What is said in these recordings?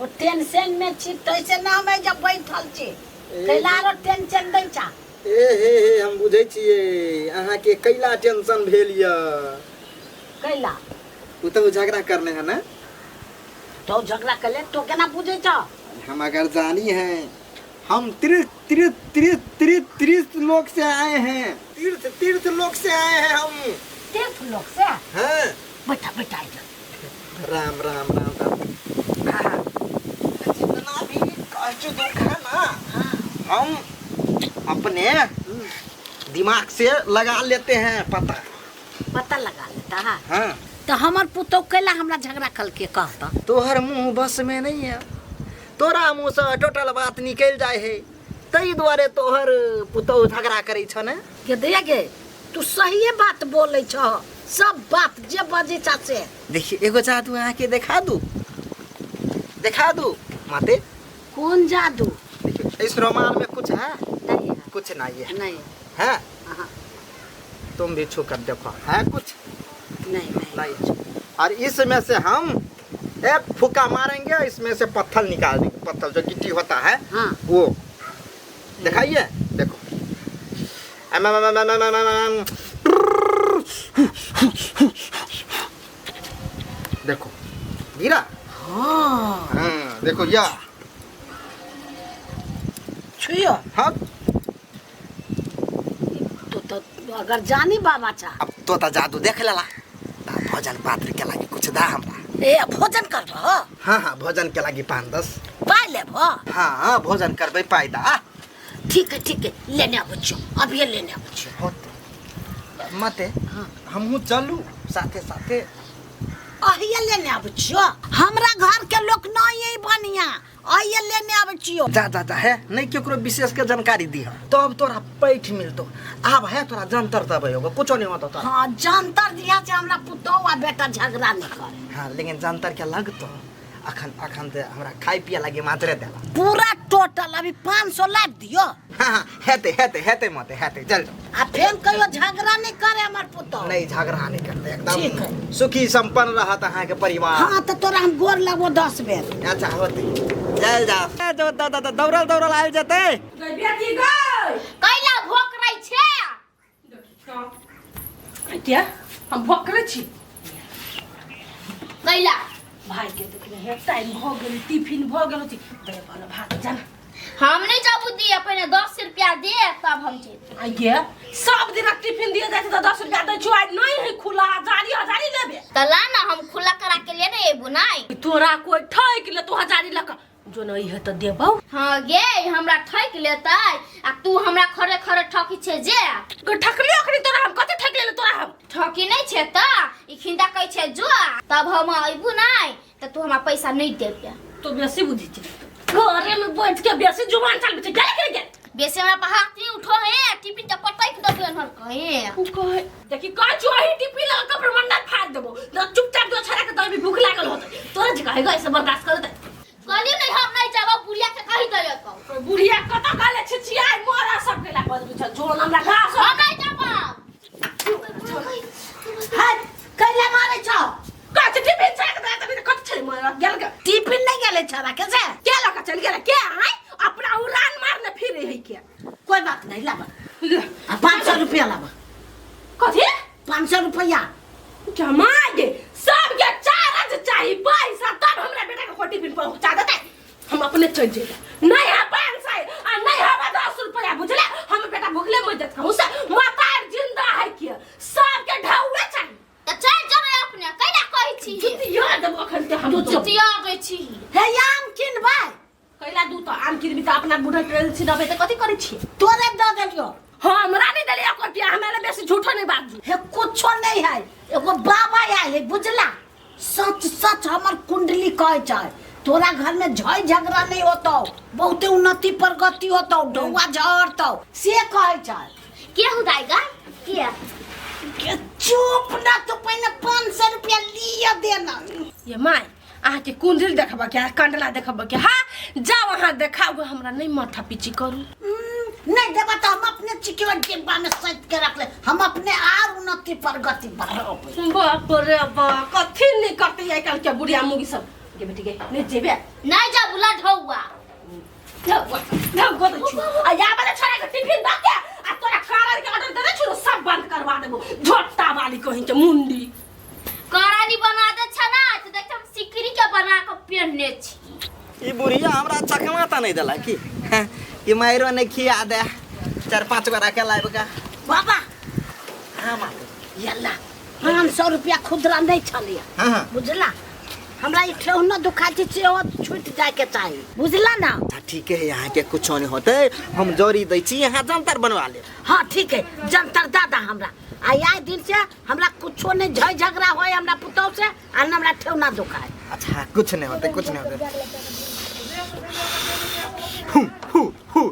ओ tension में छी तैसे ना हम एहिजा बैठल छी। कैला आरो टेंशन दै छा? ए हे हे, हम बुझै छियै अहाँके कैला टेंशन भेल यऽ। कैला? ओ तऽ झगड़ा करने है ना। तो झगड़ा कर ले, तो केना बुझै छ? हम अगर जानी है, हम तीर्थ तीर्थ तीर्थ तीर्थ तीर्थ लोक से आए हैं, तीर्थ तीर्थ लोक से आए हैं हम। तीर्थ लोक से? हाँ। बैठा बैठा इधर। राम राम राम राम। हाँ, जितना भी कष्ट दुख है ना, हम अपने दिमाग से लगा लेते हैं पता। पता लगा लेता है? हाँ। तो हमर पुतोह कैला हमरा झगड़ा कल के कहता? तोहर मुंह बस में नहीं है, तोरा मुंह से टोटल बात निकल जाए है, तई दुआरे तोहर पुतोह झगड़ा करे छ ने। के दैया गे, तू सहिए बात बोले छ, सब बात जे बजे छ से। देखिए एगो जादू अहाँ के देखा दू, देखा दू माते। कौन जादू? देखिए इस रुमाल में कुछ है? नहीं है। कुछ नहीं है। नहीं है? हाँ। तुम भी छू कर देखो, है कुछ? नहीं, नहीं। नहीं। और इसमें से हम एक फूका मारेंगे, इसमें से पत्थर निकाल देंगे, पत्थर जो गिट्टी होता है। हाँ। वो दिखाइए, देखो। अम, अम, अम, अम, अम, अम, अम। देखो गिरा। हाँ। हाँ, देखो या छुइयो। हाँ। तो अगर जानी बाबा चा। अब तो ता जादू देख लेला, ता भोजन पात्र के लागी कुछ दा हमरा। ए भोजन करबो? हाँ हाँ, भोजन के लागी 5-10 पाई लेबो? हाँ हाँ, भोजन करबे पाई दा। ठीक है ठीक है, लेने आबै छियो, अभिये लेने आबै छियो। होते मते। हाँ। हमहूँ चलू साथे साथे। अहिए लेने आबै छियो, हमरा घर के लोग नहीं है बढ़िया, अहिए लेने आबै छियो। जा जा जा, है नहीं केकरो विशेष के जानकारी दी है तब तोरा पैठ मिलतो। आब है तोरा जंतर दबै होगा, कुछो नहीं होतो तोरा। हाँ जंतर दिया से हमरा पुतोह आ बेटा झगड़ा नहीं करे। हाँ लेकिन जंतर के लगतो अखन, अखन ते हमरा खाय पिए लागी मात्रे देला पूरा टोटल अभी 500 लाभ दियो। हाँ हाँ, हेते हेते हेते मते हेते, चल जाओ। आ फेन कहियो झगड़ा नहीं करे हमर पुतोह। नहीं झगड़ा नहीं करते, एकदम ठीक है। सुखी संपन्न रहत अहाँ के परिवार। हाँ तो तोरा हम गोर लगबो 10 बेर। अच्छा होते, चल जाओ। ए, जो, दो, दो, दो, दौड़ल दौड़ल आयल जते। गई बेटी गई। कैला भोकरै छे? क्या हम भोकरै छी? कैला? भाई के देखने हे टाइम भ गेल, टिफिन भ गेल होती, दे वाला भात जाना। हम नहीं जाबू दिए, पहले 10 रुपया दे तब हम जेबै। आइए सब दिन टिफिन दिए जाय छै त 10 रुपया दै छौ, आइ नहीं है खुला, हजारी हजारी लेबे। त ला ना हम खुला करा के लेने एबू नहीं। तोरा कोई ठैक ले तू हजारी लक जो नहीं है त देबौ। हाँ गे हमरा ठैक लेतै आ तू हमरा खरे खरे ठकी छे जे। गे ठकली अखनी तोरा हम कते ठक लेले तोरा हम? ठकी नहीं छे त ई खिंदा कहै छे जो तब हम अइबू नहीं त तू हमरा पैसा नहीं देबे। तू बेसी बुद्धि छे, घरे में बैठ के बेसी जुबान चलबै छे, गेल के गेल। बेसी हमरा पर हाथ नहीं उठो है, टिफिन त पटक देबे हर कहे। उ कहे देखी कह छो ही टिफिन लगा कपड़ा मंडा फाड़ देबो, न चुपचाप जो छड़ा के दबी भूख लागल होतै तोरा जे कहेगा ऐसे बर्दाश्त कर दे। कहलियो नहीं हम नहीं जाबो, बुढ़िया के कहि देबे कहो। बुढ़िया कत कहले छी छियाई मोरा सब के ला बदबू छ जोन हमरा घास। हम नहीं जाबो। हाय कैला मारै छौ? कह छी टिफिन छड़ा के दे तभी कत छले मोरा गेल के। टिफिन नहीं गेले छड़ा के से? के लका चल गेल के आय अपना उड़ान मारने फिरे है के। कोई बात नहीं लाबा। आ 500 रुपया लाबा। कथी? 500 रुपया। जमा गे सब के चार्ज चाही पैसा तब हमरा बेटा के टिफिन पहुंचा देतै, हम अपने चल जेबै। नहीं है 500 आ नहीं है 10 रुपया, बुझले हम बेटा भूखले मर जात कहूं से मातार जिंदा है के सब के ढौवे चाही। त चल जेबै अपने कैला कहै छी? जुतिया देबो अखन ते हम तू जुतिया दै छी। हे आम किनबै? कैला दू तो आम किनबी त अपना बुढ़ा ट्रेन छी देबै त कथि करै छी? तोरे द देलियो। हाँ हमरा नहीं देलियो एको रुपया, हमरा बेसी झूठो नहीं बाजू। हे कुछो नहीं है, एगो बाबा आयल है बुझला, सच सच हमर कुंडली कहै छै तोरा घर में झय झगड़ा नहीं होतौ, बहुते उन्नति प्रगति होतौ, ढौआ झड़तौ से कहै छै। के हुदाइगा के? के चुप ना तो पहले 500 रुपया लिया देना। ये my अहाँ के कुंडली देखबा के कंडला देखबा के? हाँ जाओ अहाँ देखाउ, हमरा नहीं माथा पीची करू। नहीं देबा तो हम अपने चिकन डिब्बा में सैत के रख ले, हम अपने आर उन्नति प्रगति बढ़ाबे। बाप रे बाप कथी नहीं करते आइ काल्हि के बुढ़िया मुगी सब। के बेटी के नहीं जेबे नहीं जा बुला ढौआ ढौआ ढौआ तो छु आ या वाला छोरा के टिफिन द के आ तोरा कारण के ऑर्डर दे दे छु सब बंद करवा देबो झोटा वाली कहीं के मुंडी करानी बना दे छ ना तो देख हम सिकरी के बना के पहनने छी ई बुढ़िया हमरा चकमा त नहीं देला की हैं, ई मायरो नहीं खिया दे चार पांच गोरा के लाइब का बाबा हाँ माते यल्ला 500 रुपया खुदरा नहीं छलिया हाँ हाँ बुझला हमरा ई ठेहुना दुखा छै से ओ छूट जाय के चाही बुझला ना अच्छा ठीक है यहाँ के कुछ नहीं होते हम जोरी दै छी यहाँ जंतर बनवा ले हाँ ठीक है जंतर दादा हमरा आ आइ दिन से हमरा कुछो नहीं झय झगड़ा होय हमरा पुतोह से आ न हमरा ठेहुना दुखाए अच्छा कुछ नहीं होते कुछ नहीं होते हु हु हु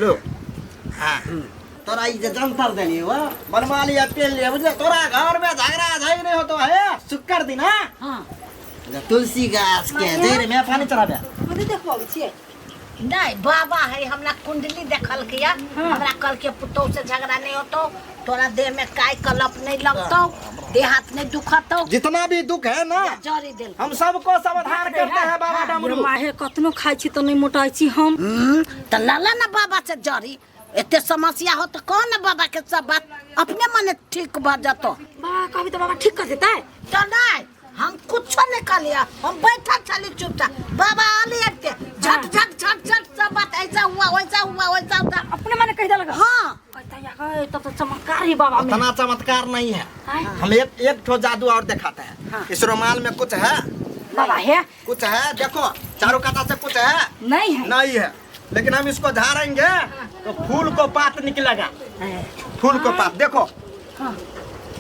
लो हाँ तोरा ई जे जंतर देनी हो बनवा लिया पेल लिया बुझले तोरा घर में झगड़ा झई नहीं होतो है शुक्र दिन हाँ हाँ तुलसी गाछ के जड़ में पानी चढ़ाबे कथी देखबै छियै नहीं बाबा है हमरा कुंडली देखल के हमरा कल के पुतोह से झगड़ा नहीं होतो तोरा देह में काय कलप नहीं लगतो देह हाथ नहीं दुखतो जितना भी दुख है ना जरी देल हम सबको समाधान करते हैं बाबा डमरू माहे कतनो खाइ छी तऽ नहि मोटाइ छी हम तऽ लला ना बाबा से जरी एते समस्या हो तो कौन ना बाबा के सब बात अपने मने ठीक भ जतो बाबा कहबी तऽ बाबा ठीक कर देतै तो नहीं हम कुछो नहीं कहलिए हम बैठल छली चुपचाप बाबा आले एते झट झट झट झट सब बात ऐसा हुआ वैसा हुआ वैसा हुआ अपने मने कहि देलक हाँ कहता या गए तब तो चमत्कार ही बाबा में उतना चमत्कार नहीं है आय। हम एक एक ठो जादू और दिखाते हैं इस रुमाल में कुछ है बाबा है कुछ है देखो चारों काता से कुछ है नहीं है नहीं है लेकिन हम इसको झाड़ेंगे तो फूल को पात निकलेगा फूल को पात देखो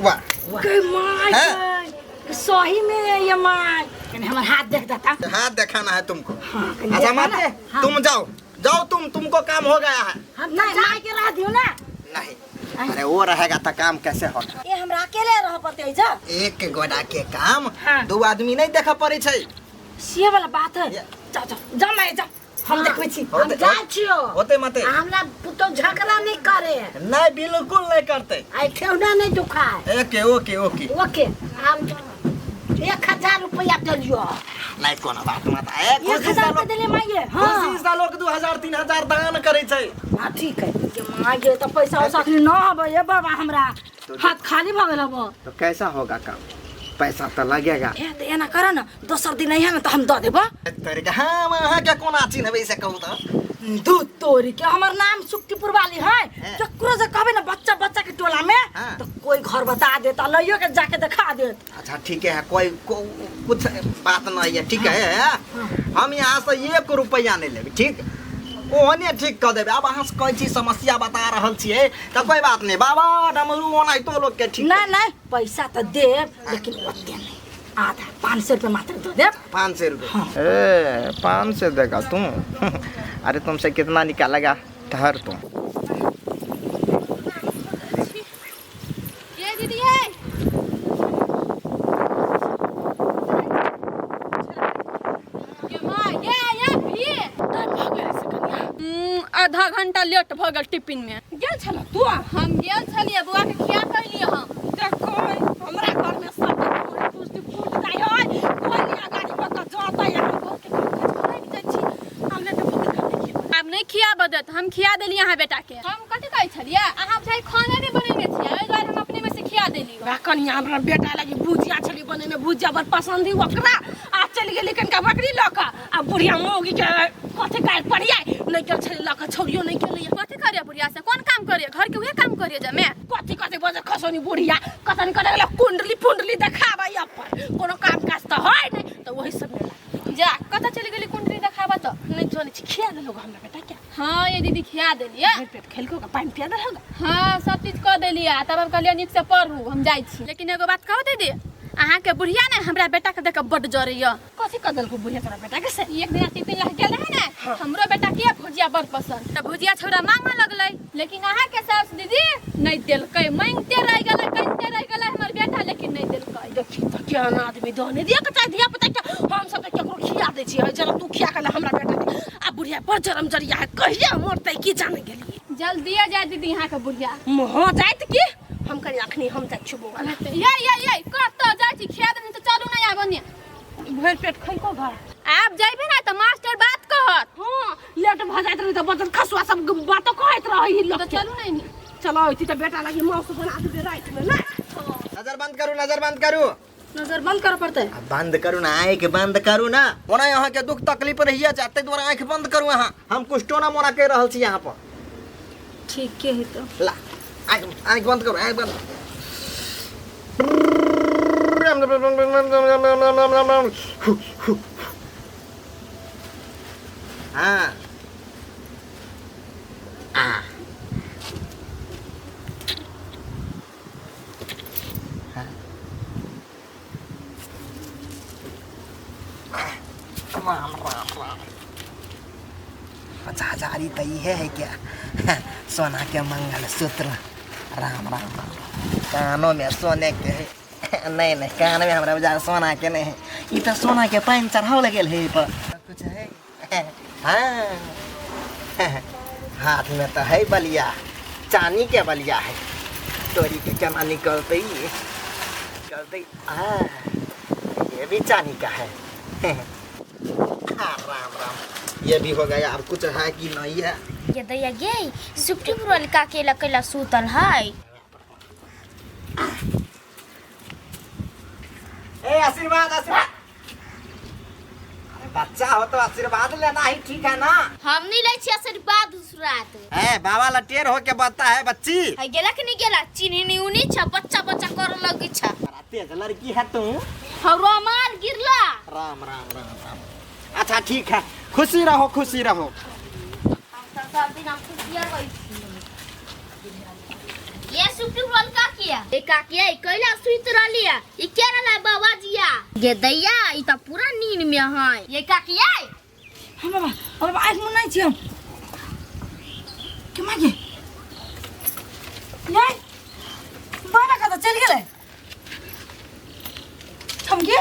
वाह के my है? गए, सही में ये my कनी हमर हाथ देख देता हाथ दिखाना है तुमको हाँ, कनी अच्छा देखा ना। माते तुम जाओ जाओ तुम तुमको काम हो गया है हम नहीं my के रह दियो ना नहीं अरे वो रहेगा तो काम कैसे होगा ये हमरा अकेले रह पड़ते जा एक गोड़ा के काम हाँ। दो आदमी नहीं देखा पड़े छै से वाला बात है ये। जा जा जा my जा हम देखबै छी हम जाइ छियो होते मते आ हमरा पुतोह झगड़ा नहीं करे नहीं बिल्कुल नहीं करते आई ठेहुना नहीं दुखाए ओके ओके ओके ओके हम 1000 रुपया दिलियो नहीं कोनो बात मत आए 1000 रुपया देले माये हाँ खुशी से लोग 2000 3000 दान करे छै हाँ ठीक है ये my गे तो पैसा उसा अखनी न हबै ये बाबा हमरा हाथ खाली भऽ गेल हब तो कैसा होगा काम पैसा तो लगेगा ए तऽ एना कर न दोसर दिन अइहे न तऽ हम दऽ देबऽ तोरे के हाँ अहाँ के कोना चिन्हबै से कहू तो दूध तोरी के हमर नाम सुक्तिपुर वाली है हैं। केकरो से कहबे ना बच्चा बच्चा के टोला में हाँ। तो कोई घर बता देत आ लइयो के जाके दिखा देत अच्छा ठीक है कोई कुछ बात नहीं है ठीक है हम यहाँ से एक रुपया नहीं लेबै ठीक ओहने ठीक कऽ देबै आब अहाँ से कहै छी समस्या बता रहल छियै तऽ कोई बात नहीं बाबा डमरू ओनाहितो लोग के ठीक नहीं नहीं पैसा तो देब लेकिन ओते नहीं आधा 500 रुपया मात्र दे देब 500 रुपये हाँ। ए 500 देगा तू अरे तुमसे कितना निकालेगा ठहर तुम ये दीदी है ये माँ ये भी आधा घंटा लेट भऽ गेल टिफिन में गेल छल तू हम गेल छलियै बौआ के खिया कैलियै हम देखो हमरा घर में सब पूरी पुष्टि फूट जाइ है कोई नहीं गाड़ी पर के जतै हम बहुत के काम काज करैत जाइ छी हम लेट भऽ गेल हम नहि खेबै। आब नहि खियाबऽ देत हम खिया देलियै अहाँ बेटा के हम कथी कहै छलियै अहाँ बुझाइ खाना नहि बनेने छियै एहि दुआरे हम अपने में से खिया देली बा कनिया हमरा बेटा लगी भुजिया छली बनेने भुजिया बड़ पसंद ही ओकरा आ चलि गेली कनिका बकरी लऽ कऽ आ बुढ़िया मौगी के कथी काल्हि पढ़िया नहि गेल छली लऽ कऽ छौड़ियो नहि गेलै कथी करियै बुढ़िया से कोन काम करियै घर के उहे काम करियै जमे कथी कथी बजर खसौनी बुढ़िया कतन कतन गेलै कुंडली पुंडली देखाबै अपन कोनो काम काज तऽ है नहि तऽ वही सब में लागल। जा कतऽ चलि गेली कुंडली देखाबऽ तऽ नहि जानै छी खिया देलहुँ हमरा बेटा के हाँ ये दीदी खिया देलियै भरि पेट खेलको के पानि पिया देलहुँ हाँ सब चीज कऽ देलियै आ तब हम कहलियै नीक से पढ़ू हम जाइ छी लेकिन एगो बात कहू दीदी अहाँके बुढ़िया ने हमरा बेटा के देख के बड्ड जरैया कथी कऽ देलको बुढ़िया तोरा बेटा के से एक दिन टिफिन लऽ गेल रहे ने हमरो बेटा के भुजिया बड़ पसंद तऽ भुजिया छौड़ा मांगऽ लगलै लेकिन अहाँके सास दीदी नहि देलकै मांगिते रहि गेलै कनिते रहि गेलै हमर बेटा लेकिन नहि देलकै देखी तऽ केहन आदमी दने दिया के चाहे धिया पुता के हम सब तऽ केकरो खिया दै छियै जरा तू खिया के ला हमरा बेटा के आ बुढ़िया बड़ जरम जरिया है कहिया मरतै की जाने गेलियै जल्दिए जाय दीदी अहाँके बुढ़िया हो जाइत की हम कनि अखनी हम जाइ छी बौआ लग। ये ये ये कतऽ जाइ छी खिया देने तऽ चलू नहि आब ने भरि पेट खैको घर। आब जइबे ना त मास्टर बात कहत। हाँ, लेट भऽ जाइत रहै तऽ बचल खसुआ सब बातो कहैत रहै लोक। तऽ चलू ने। चलो अइती तऽ बेटा लागी मांस बना देबै रातिमे ना। नजर बंद करू, नजर बंद करू। नजर बंद करऽ पड़तै। आ बंद करू ना, आँखि बंद करू ना। ओना अहाँके दुख तकलीफ रहिए छै, ताहि दुआरे आँखि बंद करू अहाँ। हम कुछ टोना मोना कहि रहल छी यहाँ पर। ठीके है तऽ। ला, आँखि आँखि बंद करू, आँखि बंद। हाँ आ राम राम राम। 50,000 ही तो ये है क्या? सोना के मंगलसूत्र। राम राम राम। कानों में सोने के है। नहीं नहीं, कान में हमरा बुझा सोना के नहीं है। ई तो सोना के पानि चढ़ाव लगल है पर कुछ है। हाँ, हाथ में तो है बलिया, चांदी के बलिया है। तोरी के केना निकलते निकलते। हाँ, ये भी चांदी का है। हाँ, राम राम, ये भी हो गया। अब कुछ है कि नहीं है? ये दैया गे सुप्रीम रोल का अकेला अकेला सूतल है। ए आशीर्वाद, आशीर्वाद। अरे बच्चा हो तो आशीर्वाद लेना ही ठीक है ना। हम नहीं ले छी आशीर्वाद उसरात। ए बाबा लटेर हो के बता है बच्ची। है गेला कि नहीं गेला? चीनी नहीं उनी छ, बच्चा बच्चा कर लगी छ। बड़ा तेज लड़की है तू। हम रोमाल गिरला। राम राम राम राम। अच्छा ठीक है, खुशी रहो, खुशी रहो। हम तो सब दिन हम खुशियां रही छी। ये सुप्रीम रोल का किया? ए का किया? ए कैला सुइत रहलिया? ई के रहला बाबा जिया? ये दैया ई त पूरा नींद में है। ये का किया? हम बाबा, हम बाबा आँख मुनै छी हम। के मागे? ये बाबा कतऽ चलि गेलै? हम के?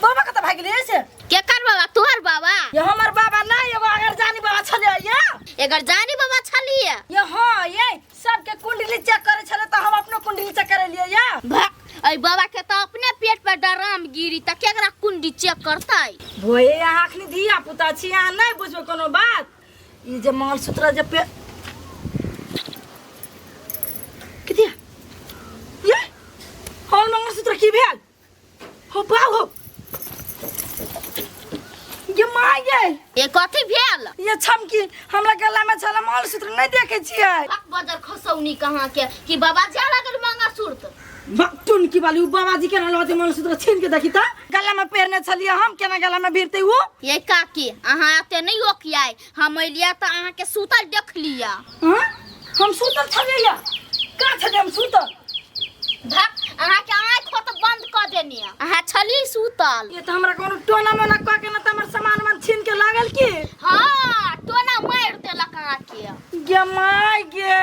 बाबा कतऽ भागि गेलै से? केकर बाबा? तोहर बाबा? ये हमर बाबा नहीं, एगो अगर जानी बाबा छलै ये। एगर जानी बाबा छलिए? ये हाँ, ये सबके कुंडली चेक करे छलै तऽ हम अपनो कुंडली चेक करे लिए ये। भक, ऐ बाबा के तऽ अपने पेट पर डराम गिरी तऽ केकरा कुंडली चेक करतै? भोए अहाँ अखनी धिया पुता छी, अहाँ नहीं बुझबै कोनो बात। ई जे मंगलसूत्र जे पे कथिया? ये हमर मंगलसूत्र की भेल? हो बाउ हो। ये माय गे। ये कथी भेल? ये छमकी हमरा गला में छला मंगलसूत्र नहीं देखे छियै। भक बजर खसौनी कहाँ के कि बाबा जा लागल मंगलसूत्र। भक्तुन की बाली उ बाबा जी केना लौते मंगलसूत्र छीन के देखी त गला में पहिरने छलियै हम, केना गला में भिरतै उ? ये काकी अहाँ एते नहीं ओकियाय, हम एलिया त अहाँ के सुतल देख लिया। हाँ? हम सुतल छलियै या? का छलियै हम सुतल? भक अहाँ के आँख होत बंद क देनी, अहाँ छली सुतल। ये त हमरा कोनो टोना मोना क के न त हमर सामान मन छीन के लागल की? हाँ, टोना मारि देलक अहाँ के। गे my गे,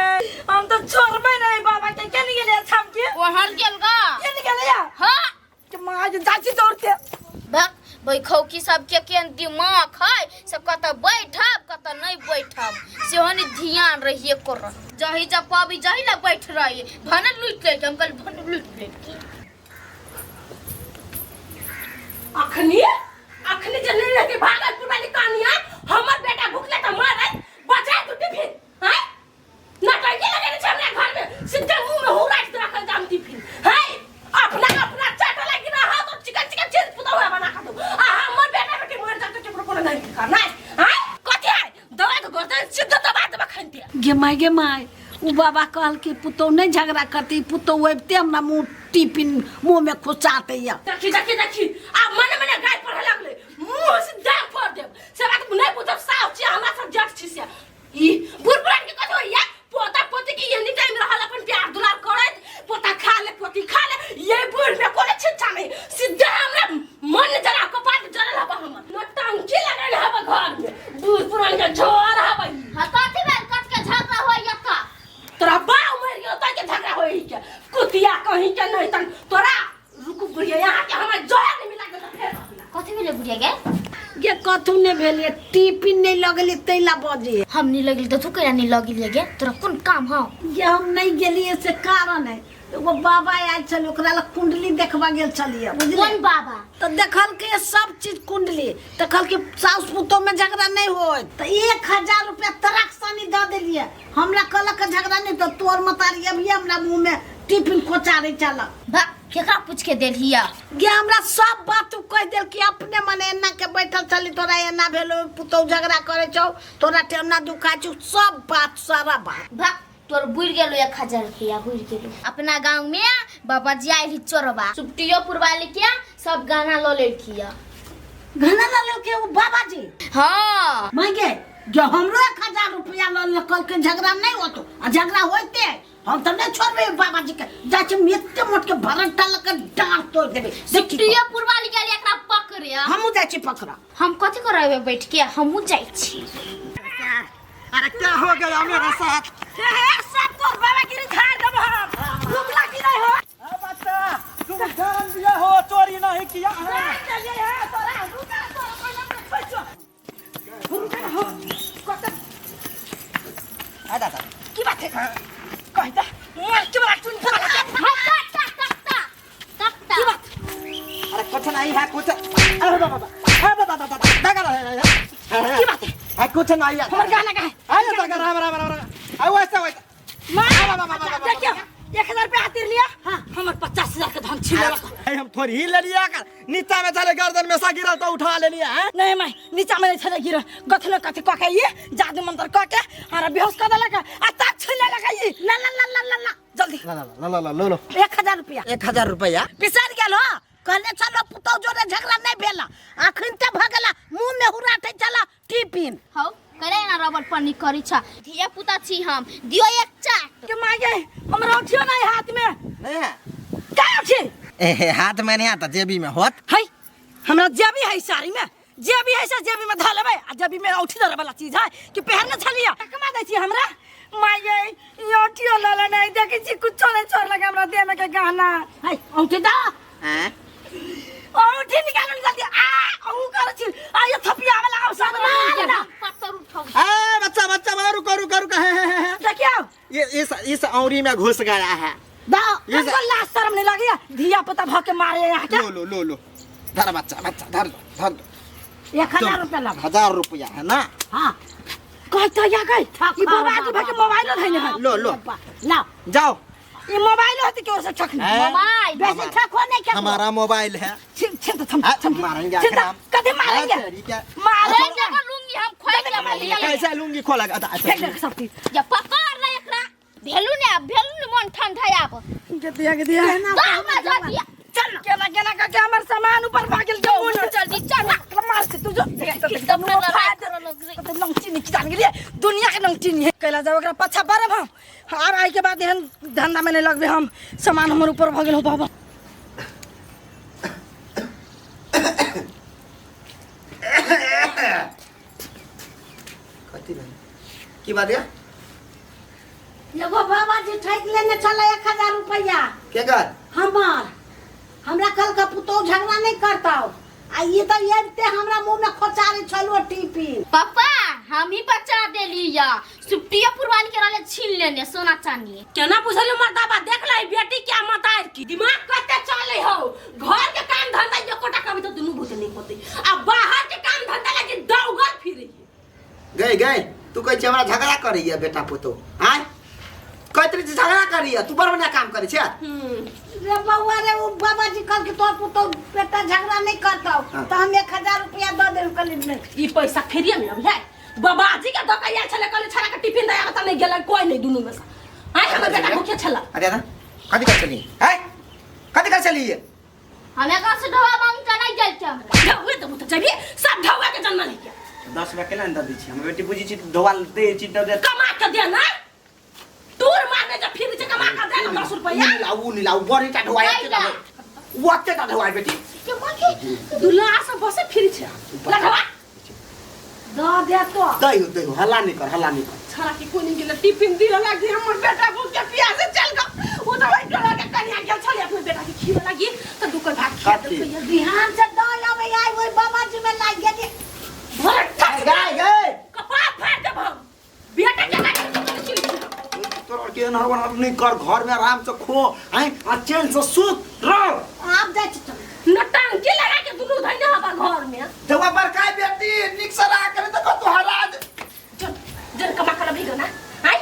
हम त छोड़बै नहीं बाबा के। केने गेलै छमकी? ओहर गेल गा। केने गेलै या? हाँ। के my गे, जाची दौड़ते। भक बैखौकी सबके केहन दिमाग है, सब कतऽ बैठब कतऽ नहीं बैठब सेहो नहीं ध्यान रहिए कर। जही जब पाबी जही ला बैठ रही, भने लूट ले हम कल भने लूट ले। अखनी अखनी जे नहीं रहती भागलपुर वाली कहानियां, हमर बेटा भूखले त मरत बचा तू टिफिन। हैं नटंकी लगेने छै हमरा घर में, सीधे मुंह में हुराट दे रखल जाम टिफिन। हैं अपना अपना चाट लगी ना हाथ और चिकन चिकन चीज पुता हुआ बना खा दो। आ हमर बेटा बेटी मर जाते केकरो कोनो नहीं करना है। हैं कथि है दवा के गर्दन सीधे दबा दबा खनते। गे my गे my, उ बाबा कहल कि पुतोह नहीं झगड़ा करती, पुतोह अबिते हमरा मुँह टिफिन मुँह में खुचाते या। देखी देखी देखी आ मने मने गाय पढ़े लगले, मुँह से दाम फोड़ देब से बात नहीं बुझब। साव छी हमरा सब जट छी से ई बुढ़ बुढ़ान के कथि होइया? पोता पोती के एनी टाइम रहल अपन प्यार दुलार करैत, पोता खा ले पोती खा ले, ये बुढ़ में कोनो छिच्छा नहीं। सीधे हमरा मन जरा कपार जरल हबा, हमर नौटंकी लगल हबा घर में, बुढ़ पुरान के झोर हबा। हां कथि भेल? कथ के झगड़ा होइया का? तोरा बाप मर गेल त के झगड़ा होई के कुतिया कहीं के नहीं तन तोरा। रुकू बुढ़िया, यहाँ के हमरा जोर नहीं मिला के फेर कथि भेलै बुढ़िया गे? गे कथू नहीं भेलै, टिफिन नहीं लगली तैला बजे। हम नहीं लगली त तू केना नहीं लगली गे? तोरा कोन काम हौ? गे हम नहीं गेलिए से कारण है, एगो बाबा आयल छल, ओकरा लग कुंडली देखबा गेल छलियै, बुझलियै? कोन बाबा? तऽ देखलकै सब चीज कुंडली, तऽ कहलकै साउस पुतोह में झगड़ा नहीं होय, तऽ 1000 रुपया तराक सानी दऽ देलियै। हमरा कहलक झगड़ा नहीं, तऽ तोर मतारी अभी हमरा मुँह में टिफिन खोचारे चल। बा केकरा पूछ के देलिया? गे हमरा सब बात तू कहि देल कि अपने मने एना के बैठल छली, तोरा एना भेलो, पुतोह झगड़ा करे छौ, तोरा ठेहुना दुखा छौ, सब बात सारा बात। बा तोर बुड़ गेलो 1000 रुपया बुड़ गेलो। अपना गांव में बाबा जी आइल चोरबा सुपटियो पुरवा लिखिया सब गाना लो लेलकिया। गाना ल लेलके उ बाबा जी? हाँ। मांगे जो हमरो 1000 रुपया ल लेलक के झगड़ा नहीं होतो, आ झगड़ा होते हम तो नहीं छोड़बे बाबा जी के, जाइ छी एते मोट के भरंटा ल के डांट तोड़ देबे। देखी सुपटियो पुरवा लिखिया एकरा पकड़े। हमहूँ जाइ छी पकड़ा। हम कथी करबे बैठ के, हमहूँ जाइ छी। अरे क्या हो गया मेरा साथ? सब तोर बाबा गिरी झाड़ देबो हम। रुकला की नहीं हो? बच्चा तुम जान दिया हो, चोरी नहीं किया है। तोरा रुका, तोरा कोई ना पैसा। रुका ना हो। कत आ दादा की बात है? कह दे मार के बड़ा चुन तक तक तक तक की बात? अरे कुछ नहीं है कुछ। अरे बाबा अरे दादा दादा दादा की बात है? अरे कुछ नहीं है। हमर गाना का है? अरे दादा राम राम राम राम। अरे वैसा वैसा मार देखियो 1000 रुपया हाथ लिया। हां हमर 50000 के धन छीन लेलक। अरे हम थोड़ी ही ले लिया कर, नीचा में चले गर्दन में सा गिरल तो उठा ले लिया है। नहीं मैं नीचा में नहीं छले गिरल, कथि न कथि क के ये जादू मंत्र क के हमरा बेहोश कर देलक आ तब छीन लेलक ई। ला ला ला ला ला ला जल्दी ला ला ला ला लो लो 1000 रुपया। 1000 रुपया बिसर गेल हो, कहने चलो पुतौ जोरे झगड़ा नहीं भेला, अखन ते भगला मुंह में हुराटे चला टिफिन। हौ करे ना रबड़ पन्नी करी छ, धिया पुता छी हम, दियो एक चाट। के मागे हमरा उठियो नहीं हाथ में। नहीं है का उठी? ए हाथ में नहीं आता, जेबी में होत। है हमरा जेबी है साड़ी में, जेबी है से जेबी में धऽ लेबै आ जेबी में औठी धरे वाला चीज है कि पहनने छलिया कमा दै छी हमरा। माये ई औठियो लले नहीं देखै छी, कुछो नहीं छोड़लक हमरा देह में के गहना। है औठी दा। हैं औठी निकालू जल्दी। आ ऊ करै छी आ ये थपिया वाला औषध मार ना। पत्थर उठाउ। ए बच्चा बच्चा बच्चा रुको रुको रुको। हे देखियो ये इस औरी में घुस गया है। दा ये कनको लाज शर्म नहीं लगी धिया पुता भ के मारे यहाँ के। लो लो लो लो धर बच्चा बच्चा धर दो धर दो। 1000 रुपया लगा। 1000 रुपया है ना? हाँ कहता या गई ई बाबा के भाई के मोबाइल धइने है। लो लो लाओ जाओ। ई मोबाइल होती के से ठक मोबाइल वैसे ठक हो नहीं क्या? हमारा मोबाइल है। छिन छिन थम थम मारेंगे छिन कदे मारेंगे? मारेंगे लूंगी हम खोल के कैसे लूंगी खोला फेंक दे सब चीज। या पकड़ ले एकरा भेलू ने भेलू ने मन ठंडा आब के दिया के दिया ना चल केना केना का के हमर सामान ऊपर भागल जो जल्दी चल मार से तू जो तो नंगची नहीं जान गेलिए दुनिया के नंगची नहीं कैला जाओ एकरा पाछा बारब हम। आर I के बाद एहन धंधा में नहीं लगबे हम, सामान हमर ऊपर भऽ गेल हो बाबा। कथी भेल? की बात है? एगो बाबा जी ठकि लेने छलै 1000 रुपया। के कर? हमर हमरा कल का पुतोह झगड़ा नहीं करता आ ये तो एते हमरा मुंह में खोचारे छलो टिफिन। पापा हम ही बचा देली या सुपटिया पुरवाली के रहले छीन लेने सोना चांदी। केना बुझल मर्दाबा देख ले बेटी क्या मतार की दिमाग कते चले हो, घर के काम धंधा एकोटा कभी तो दुनू भूत नहीं होते आ बाहर के काम धंधा लगे दौगल फिरे। गई गई तू कहै छी हमरा झगड़ा करैया बेटा पुतोह आय कहैत रही झगड़ा करैया, तू बड़ बढ़िया काम करै छै। रे बउआ रे उ बाबा जी कहल कि तोर पुतोह बेटा झगड़ा नहीं करतौ तो हम 1000 रुपया दऽ देब। कहली नहीं ई पैसा फेरिए में अभी है बाबा जी के दऽ के आयल छलै, कहली छड़ा के टिफिन दऽ आबऽ त नहीं गेलै कोई नहीं दुनू में से। आय हमर बेटा भूखे छला। अरे दादा कथी कर चली है, कथी कर चली? हम एकरा से ढोआ मांग के नहीं गेल छै हमरा। ढौए देबू त जबी सब ढौआ के जन्म ले के 10 रुपया केना दऽ दै छी हम बेटी बुझी छी ढोआ दे छी दऽ दे कमा के दे ना तोर मारने जब फिर से कमा के दे ना 10 रुपया। नीलाऊ नीलाऊ बड़ी टा ढोआ एते टा ओते टा ढोआ बेटी के मांगे दुला सब बसे फिर छै लगवा दऽ दे तो दही दही हल्ला नहीं कर हल्ला नहीं कर। छड़ा के कोनी गेल टिफिन दिल लागी हमर बेटा भूख के प्यासे चल ग उ त वही टोला के कन्या गेल छले अपने बेटा के खीर लागी त दुकर भात खिया देलकै। बिहान से दऽ आबै आइ ओहि बाबा जी में लागि गेली। भर ठक गए गए कपार फाड़ देब हम बेटा के ना तोर और के एनहर ओनहर नहीं कर, घर में आराम से खो, हैं, आ चैन से सुत रह। आब जाइ छी चल। नौटंकी लगा के दुनू धैने हवा घर में। देखो बड़का बेटी निक से राख करे तो कतो हरा दे। जन जन कमा के लभी ना आई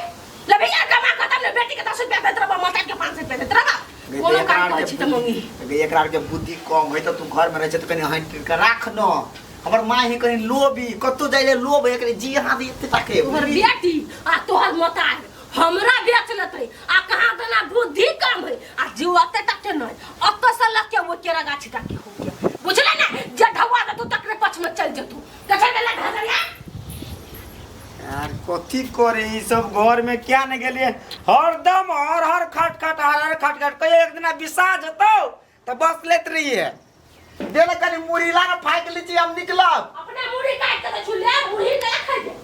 लभी ना कमा के तब ने बेटी के 10 रुपया देत रहबा, माता के 5 रुपया देत रहबा। कोनो काम कहै छी त मंगी। गे एकरा के बुद्धि कम है त तू घर में रह छै त कनी हट के राख न। हमर माँ ही कनी लोभी, कतो जाइले लोभ है, कनी जी हाथ एते ताके। तोहर बेटी आ तोहर मोतार हमरा बेच लेतै आ कहाँ देना बुद्धि कम है आ जीव अते तक के नहीं, अत से लग के वो केरा गाछी तक के हो गया, बुझले ना? जे ढवा देतू तकरे पछ में चल जेतू। कथे गेला घगरिया? यार कथी करे ई सब घर में क्या नहीं गेलिए, हरदम हर हर खट खट हर हर खट खट। कहियो एक दिना बिसा जतौ त बस लेत रहिए। दे ना कनी मुड़ी ला ना फाइक लीची, हम निकलब। अपने मुड़ी काट के तो छुले मुड़ी के खाइ दे।